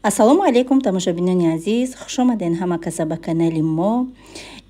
Ассалому алайкум, тамошобинони азиз, хушомаден ҳама каса ба канали мо.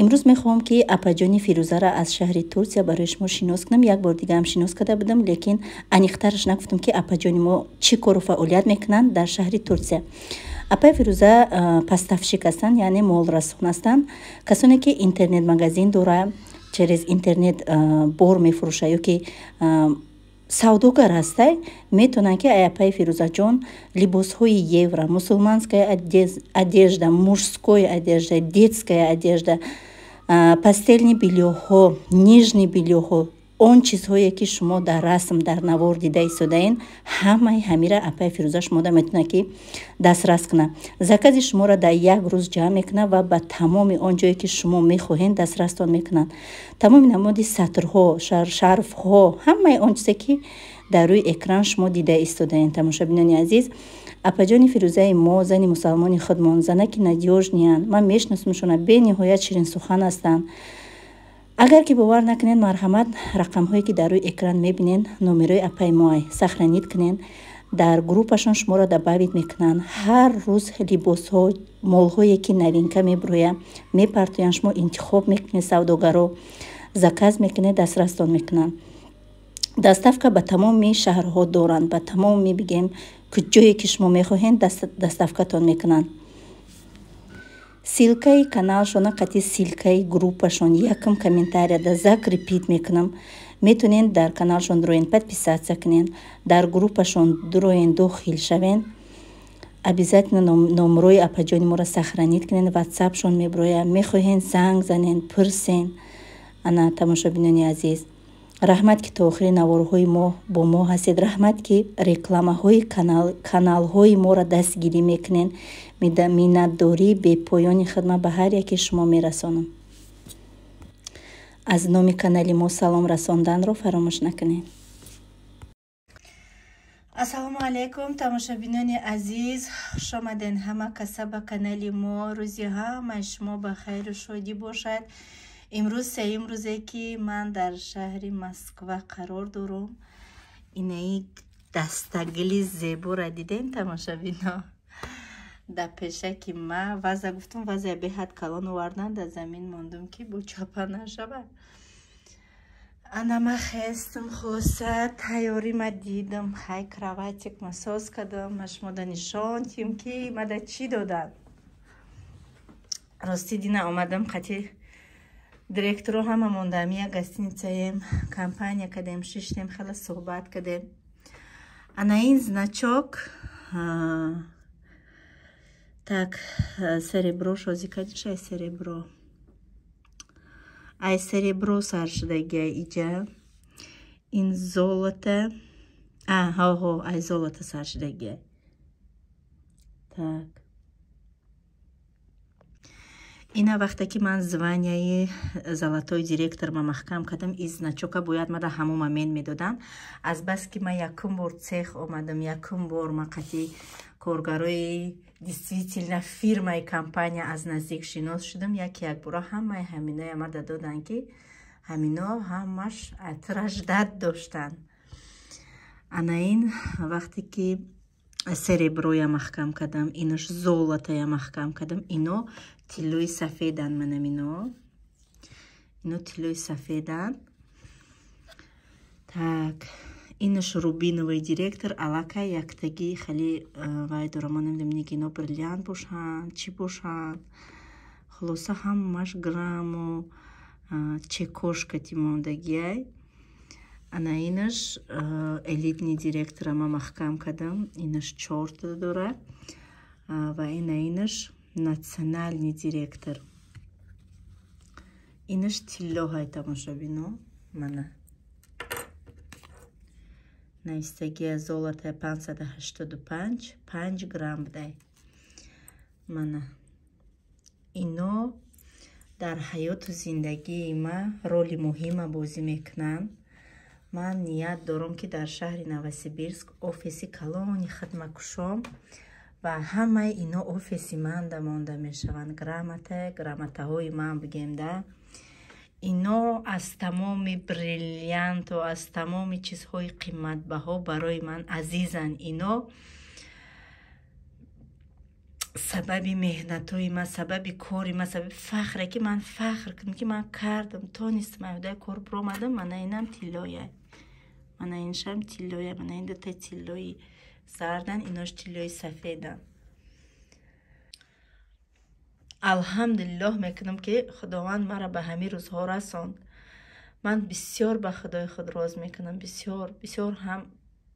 Имрӯз мехоҳам, ки апаҷони Фирӯзаро аз шаҳри Турсия барои шумо шинос кунам. Як бор дигаам шинос карда будам, лекин аниқтараш нагуфтам, ки апаҷони мо чӣ кору фаъолият мекунанд дар шаҳри Турсия. Апаи Фирӯза поставщик ҳастанд, яъне молрасон ҳастанд. Касоне ки интернет-магазин дора, через интернет бор мефурӯша ё ки савдогар ҳастай, метавонанд, ки апаи Фирӯзаҷон либосҳои евро, мусулманская одежда, мужская одежда, детская одежда, постельный бельёҳо, нижний бельёҳо, он чизҳое ки шумо дар расм, дар навор дида истодаен, ҳамаи ҳамира апаи Фирӯза шумода метавонад, ки дастрас кунад. Закази шуморо дар як рӯз ҷамъ мекунад ва ба тамоми он ҷое ки шумо мехоҳед, дастрастон мекунанд. Тамоми намуди сатрҳо, шарфҳо, ҳамаи он чизе ки дар рӯи экран шумо дида истодаен. Тамошобинони азиз, апаҷони Фирӯзаи мо зани мусалмони худмон, занаки надёжный анд. Ман мешиносамшона, бениҳоят ширинсухан ҳастанд. Агар ки бовар накунед, марҳамат, рақамҳое ки дар рӯи экран мебинед, номерои апаи моай, сохранить кунед. Дар группашон шуморо добавить мекунанд. Ҳар рӯз либосҳо, молҳое ки новинка мебирояд, мепартоянд. Шумо интихоб мекунед, савдогаро заказ мекунед, дастрастон мекунанд. Доставка ба тамоми шаҳрҳо доранд, ба тамоми, бигем, ҷое ки шумо мехоҳед, доставкатон мекунанд. Ссылкаи каналшона қати ссылкаи группашон якум комментарияда закрепить мекунам. Метавонед дар каналшон дуроен, подписаться кунед, дар группашон дуроен, дохил шавен. Обязательно номерои апаҷони моро сохранить кунед, ватсапшон мебирояд, мехоҳед, занг занен, пурсен. Ана, тамошобинони азиз, раҳмат, ки то охири наворҳои мо бо мо ҳастед. Раҳмат, ки рекламаҳои каналҳои моро дастгирӣ мекунед. Миннатдории бепоёни хидмат ба ҳар яке шумо мерасонам. Аз номи канали мо салом расонданро фаромӯш накунед. Ассалому алайкум, тамошобинони азиз, хушомаден ҳама каса ба канали мо. Рӯзи ҳамаи шумо ба хайру шодӣ бошад. Имрӯз сеюм рӯзе ки ман дар шаҳри Москва қарор дорам. Инаи дастагили зебора дидем, тамошобино? Дар пешаки ма ваза, гуфтум, ваза беҳад калон овардан, дар замин мондум, ки бо чапа нашавад. Ана, ма хестум, хулоса, тайёрӣ ма дидам. Хай, кроватик ма соз кардам, ма шумода нишон тиҳм, ки мада чӣ доданд. Ростӣ, дина омадам, қати директоро ҳама мондам, як гостиницаем, компания кардем, шиштем, хеле суҳбат кардем. Ана ин значок, так, серебро шози кадишай, серебро, ай серебро сар шудагия иҷа, ин золото, аҳо, ай золото сар шудагия. Так, ина вақте ки ман званияи золотой директор ма маҳкам кардам, и значока бояд мада ҳамон момент медодам. Азбаски ман якум бор цех омадам, якум бор ма қати коргарои действительно фирмаи компания аз наздик шинос шудам, яке якбора ҳамаи ҳаминоя мада доданд, ки ҳамино ҳамаш атраждат доштанд. Ана ин вақте ки сереброя маҳкам кардам, инаш золотая маҳкам кардам. Ино тиллои сафеданд, манам ино тиллои сафеданд. Так, инаш рубиновый директор, аллакай яктагӣ хеле вай дорам. Ман намедонам, неки ино бриллиант бошанд, чӣ бошанд. Хулоса, ҳамаш грамму чекошкати мондагиай. Ана инаш элитный директора ма маҳкам кардам, инаш чорта дорад. Ва ина инаш национальный директор, инаш тиллоҳай, тамошобино. Мана, навистагия золото 585, 5 грамм будай. Мана ино дар ҳаёту зиндагии ма роли муҳима бозӣ мекунанд. Ман ният дорам, ки дар шаҳри Новосибирск офиси калони хидма кушом ва ҳамаи ино офиси ман да монда мешаванд. Грамота, грамотаҳои ман бигем да. Ино аз тамоми бриллианту аз тамоми чизҳои қиматбаҳо барои ман азизанд ино. Сабаби меҳнатҳои ман, сабаби кори ман, сабаби фахре ки ман фахр кунам, ки ман кардам, тонистам, аюдаи кор биромадам. Мана инам тиллоя, мана иншам тиллоя, мана ин дута тиллои зардан, инош тиллои сафедан. Алҳамдулиллоҳ мекунам, ки Худованд мара ба ҳамин рӯзҳо расонд. Ман бисёр ба Худои худ роз мекунам, бисёр бисёр ҳам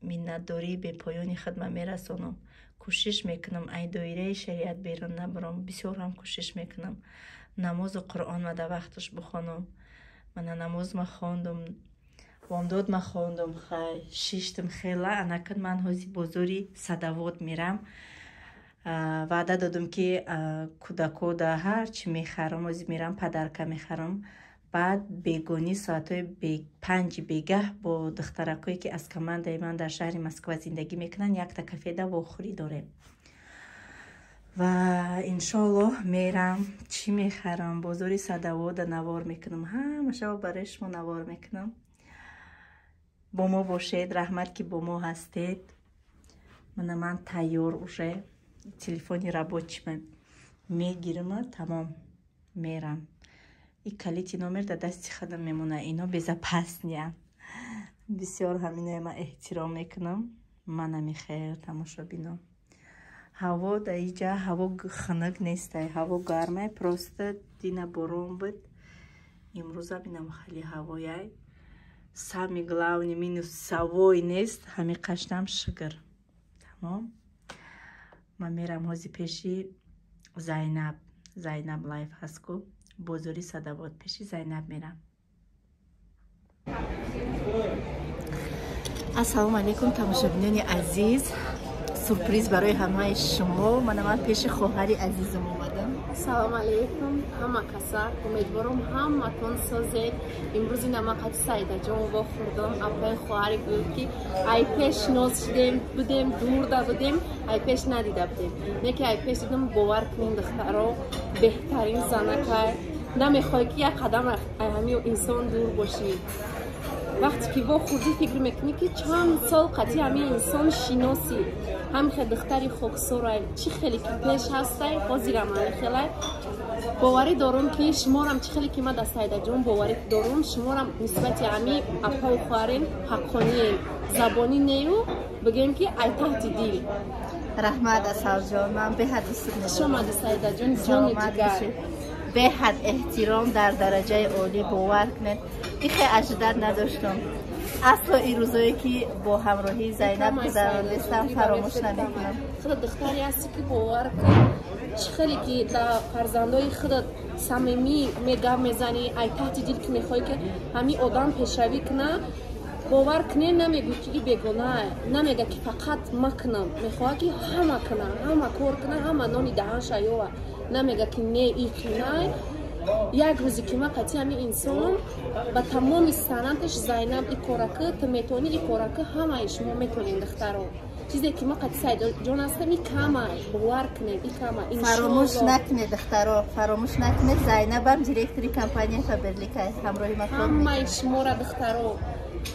миннатдории бепоёни худма мерасонам. Кӯшиш мекунам, ай доираи шариат берун набарам, бисёр ҳам кӯшиш мекунам, намозу Қуръон ма дар вақташ бихонам. Мана намозма хондум, бомдодма хондум, хай шиштам хела. Анакун ман ҳози бозори Садавод мерам. Ваъда додум, ки кӯдако да ҳарчи мехарам, ҳози мерам, подарка мехарам. Баъд бегонӣ соатҳои 5 бегаҳ бо духтаракое, ки аз командаи ман дар шаҳри Москва зиндагӣ мекунанд, якта кафеда вохӯрӣ дорем. Ва иншоаллоҳ мерам, чӣ мехарам, бозори Садавода навор мекунам, ҳамашао барои шумо навор мекунам. Бо мо бошед, раҳмат, ки бо мо ҳастед. Мана ман тайёр, уже телефони рабочий ма мегирама, тамом, мерам. И калити номер дар дасти худам мемонад, ино безопасный янд. Бисёр ҳаминое ман эҳтиром мекунам. Манами хел, тамошобино, ҳаво дар иҷа ҳаво хунук нестай, ҳаво гармай, просто дина борон буд, имрӯзам инам хеле ҳавояй. Самый главный минусовой нест, ҳами қаштам, шукр. Тамом, ман мерам ҳози пеши Зайнаб, Зайнаб лайф ҳастку, бозори Садавод, пеши Зайнаб мерам. Ассалому алайкум, тамошобинони азиз, сюрприз барои ҳамаи шумо. Мана ман пеши хоҳари азизам омадам. Ассалому алайкум ҳама каса, умедворам ҳаматон созед. Имрӯз ина ман қати Саидаҷон вохӯрдам. Апаи хоҳари гӯяд, ки ай пеш ноз шудем будем, дурда будем, ай пеш надида будем, не ки ай пеш дидам. Бовар кунем, духтаро, беҳтарин занакай. Намехоҳӣ, ки як қадам ай ҳамин инсон дур бошӣ. Вақте ки вохӯрдӣ, фикр мекунӣ, ки чанд сол қатъи ҳамин инсон шиносӣ. Ҳамихе духтари хоксорай, чӣ хеле ки пеш ҳастай, ҳозирам ҳамин хелай. Боварӣ дорум, ки шуморам чӣ хеле ки ма да Саидаҷон боварӣ дорум, шуморам нисбати ҳами апау хоҳарем ҳаққонием, забонӣ нею, бигӯем, ки ай таҳти дил. Раҳмат, Асалҷон, ман беҳад дӯстат медорам. Хуш омадӣ, Саидаҷон, ҷони ҷигар. Беҳад эҳтиром дар дараҷаи олӣ, бовар кунед, ихе ожидать надоштам асло. Ин рӯзое, ки бо ҳамроҳии Зайнаб гузаронистам, фаромӯш намекунам. Худат духтаре ҳастӣ, ки бовар кун, чӣ хеле ки дар фарзандои худат самимӣ мегап мезанӣ, ай таҳти дил ки мехоҳӣ, ки ҳамин одам пешравӣ куна, бовар кунед, намегӯ, ки и бегонаа, намега, ки фақат ма кунам, мехоҳад, ки ҳама куна, ҳама кор куна, ҳама нони даҳанша ёва. Намега, ки не, и қинай. Як рӯзе ки ман қатъи ҳамин инсонам ба тамоми санаташ, Зайнаб, и коракы ту метавонӣ, и коракы ҳамаи шумо метавонед, духтаро. Чизе ки ман қатъи Саидаҷон ҳастам, и камай, бовар кунед, и кама. Фаромӯш накунед, духтаро, фаромӯш накунед, Зайнабам директори компанияи Фаберлика, ҳамроҳи ма. Ҳамаи шуморо, духтаро,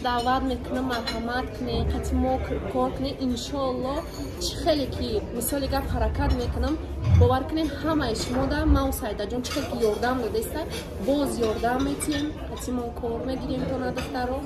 даъват мекунам, марҳамат кунед, қатъи мо кор кунед. Иншоалло, чӣ хеле ки мисоли гап ҳаракат мекунам, бовар кунед, ҳамаи шумода ман Саидаҷон чӣ хеле ки ёрдам додаиста, боз ёрдам метиҳем, қатъи мо кор мегирем тона, духтаро.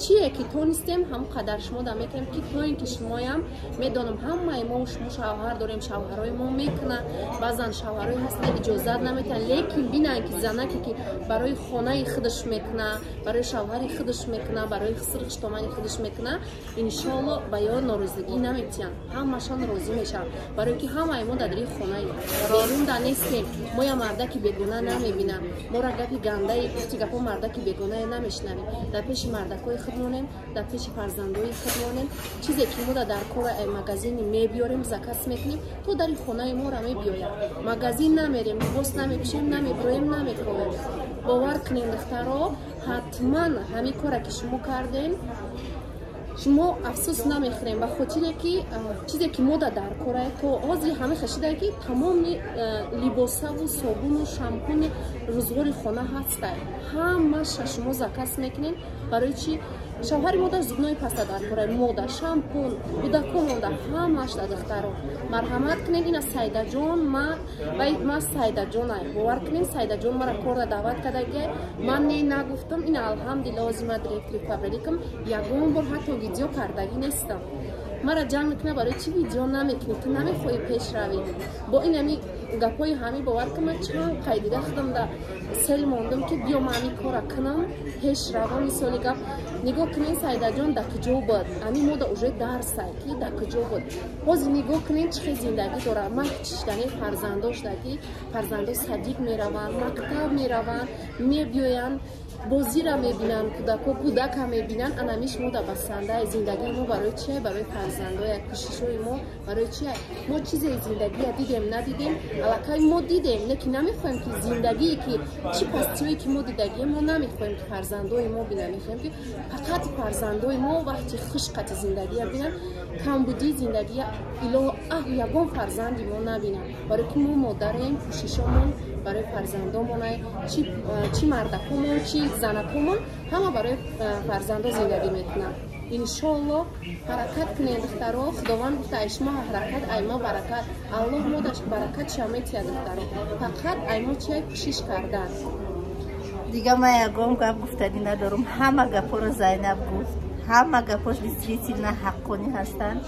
Чие ки тонистем, ҳамон қадар шумода мекунем, ки то ин ки шумоям медонам, ҳамаи мо шумо шавҳар дорем, шавҳарои мо мекунанд, баъзан шавҳарои ҳастанд, иҷозат наметиҳанд, лекин бинанд, ки занаке ки барои хонаи худаш мекуна, барои шавҳари худаш мекуна, барои сирхиштомани худаш мекуна, иншоалло ба ё норозигӣ наметиҳанд, ҳамашон розӣ мешаванд, барое ки ҳамаи мо дар дари хонаем, берунда нестем. Моя мардаки бегона намебинам, мора гапи гандаи гуфти гапо мардаки бегонае намешнавем. Дар пеши мардакҳои худ монем, дар пеши фарзандои худ монем. Чизе ки мода дар кора магазини мебиёрем, заказ мекунем, то дари хонаи мора мебиёяд. Магазин намерем, либос намепӯшем, намебироем, намековем. Бовар кунем, духтаро, ҳатман ҳамин коре ки шумо кардем, шумо афсӯс намехӯрем, ба хотире ки чизе ки мода дар кора, то ҳозир ҳама хашида, ки тамоми либосаву собуну шампуни рӯзғори хона ҳастай, ҳамаша шумо заказ мекунем. Барои чи? Шавҳари модар зубной паста дар кора, мода, шампун, кӯдакононда ҳамаш да духтаро. Марҳамат кунед, ина Сайдаҷон, ма Сайдаҷон ай. Бовар кунед, Сайдаҷон мара корда даъват кардагиай. Ман не нагуфтам, ина алҳамдулилла ҳозир ма директори фабрикам, ягон бор ҳатто видео кардагӣ нестам. Мара ҷанг мекунад, барои чӣ видео намекунӣ? Ту намехоҳӣ пеш равӣ. Бо ин ҳами гапҳои ҳами бовар кун, ман чанд қайдида худам да сел мондам, ки биё ман ҳами кора кунам, пеш равам. Мисоли гап нигоҳ кунед, Сайдаҷон да куҷо буд? Ҳами мода уже дарсай, ки да куҷо буд. Ҳозир нигоҳ кунед, чӣ хел зиндагӣ дорад. Ман чиштани фарзандо шуда, ки фарзандо садик мераванд, мактаб мераванд, мебиёянд, бозира мебинанд, кӯдако кӯдака мебинанд. Анамиш мода басандаи зиндагии мо барои чия? Барои фарзандоя. Кӯшишҳои мо барои чия? Мо чизе зиндагия дидем, надидем, аллакай мо дидем, не ки намехоҳем, ки зиндагие ки чӣ пастиҳое ки мо дидагием, мо намехоҳем, ки фарзандои мо бинанд. Мехоҳем, ки фақат фарзандои мо вақти хушқати зиндагия бинанд, камбудии зиндагия илоҳ аҳ ягон фарзанди мо набинанд. Барои ки мо модарем, кӯшишомон барои фарзандомон, чӣ мардакомон, чӣ занакомон, ҳама барои фарзандо зиндагӣ мекунанд. Иншоалло ҳаракат кунед, духтаро. Худованд гуфта, ай шумо ҳаракат, ай мо баракат. Аллоҳ модаш баракат чия метиҳад, духтаро. Фақат ай мо чия кӯшиш кардан. Дига ман ягон гап гуфтанӣ надорам. Ҳама гапҳоро Зайнаб гуфт. Ҳама гапҳош действительно ҳаққонӣ ҳастанд.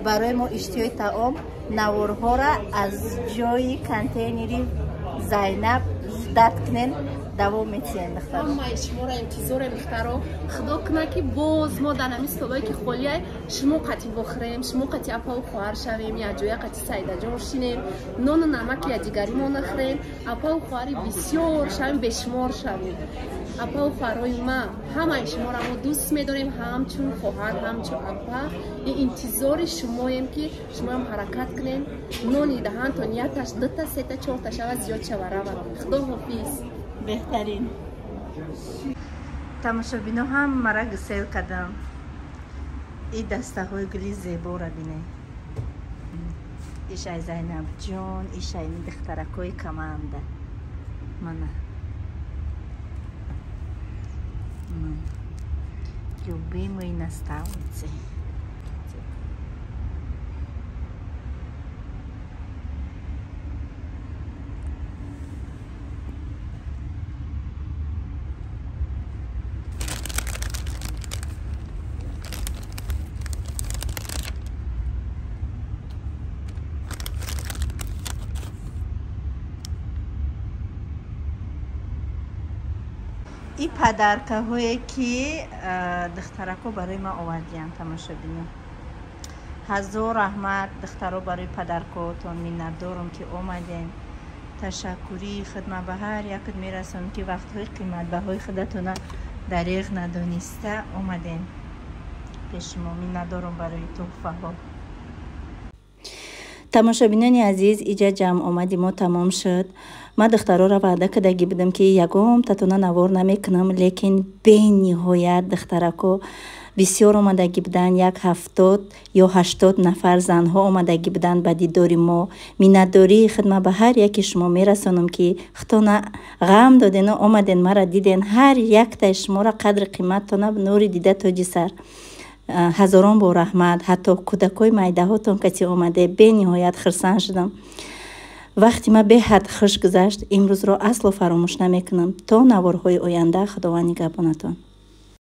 Барои мо иштиҳои таом наворҳоро аз ҷои контейнери Зайнаб ждат кунен, давом метиҳем, духтаро. Ҳамаи шуморо интизорем, духтаро. Худо кунад, ки боз мо дар ҳамин столое ки холиай, шумо қати бохӯрем, шумо қати апаву хоҳар шавем, якҷоя қати Сайдаҷон шинем, нону намаки якдигаримон нахӯрем, апаву хоҳари бисёр шавем, бешумор шавем. Апаву хоҳарои ман, ҳамаи шуморо мо дӯст медорем, ҳамчун хоҳар, ҳамчун апа. Ин интизори шумоем, ки шумоам ҳаракат кунем, нони даҳантон якташ, дута, сета, чорта шава, зиёд шава, равад. Худо ҳофиз. Беҳтарин. Тамошобино ҳам мара гусел кардам. И дастаҳои гули зеборо бинед. Ишай Зайнабҷон, ишай духтаракҳои команда. Мана. Любимые наставницы. И подаркаҳое ки духтарако барои ман овардиянд, тамошобино. Ҳазор раҳмат, духтаро, барои подаркаҳотон. Миннатдорам, ки омадем. Ташаккурии хидмат ба ҳар якт мерасонам, ки вақтҳои қиматбаҳои худатона дареғ надониста омадем пеши мо. Миннатдорам барои туҳфаҳо. Тамошобинони азиз, иҷа ҷамъомади мо тамом шуд. Ман духтароро ваъда кардагӣ будам, ки ягон татона навор намекунам, лекин бениҳоят духтарако бисёр омадагӣ буданд. Як 70 ё 80 нафар занҳо омадагӣ буданд ба дидори мо. Миннатдории хидмат ба ҳар яки шумо мерасонам, ки худтона ғам додену омаден, мара диден. Ҳар яктаи шуморо қадри қиматтона нури дида тоҷи сар. Ҳазорон бор раҳмат. Ҳатто кӯдакҳои майдаҳотон касе омаде, бениҳоят хурсанд шудам. Вақти ма беҳад хуш гузашт. Имрӯзро асло фаромӯш намекунам. То наворҳои оянда, Худованд нигаҳбонатон.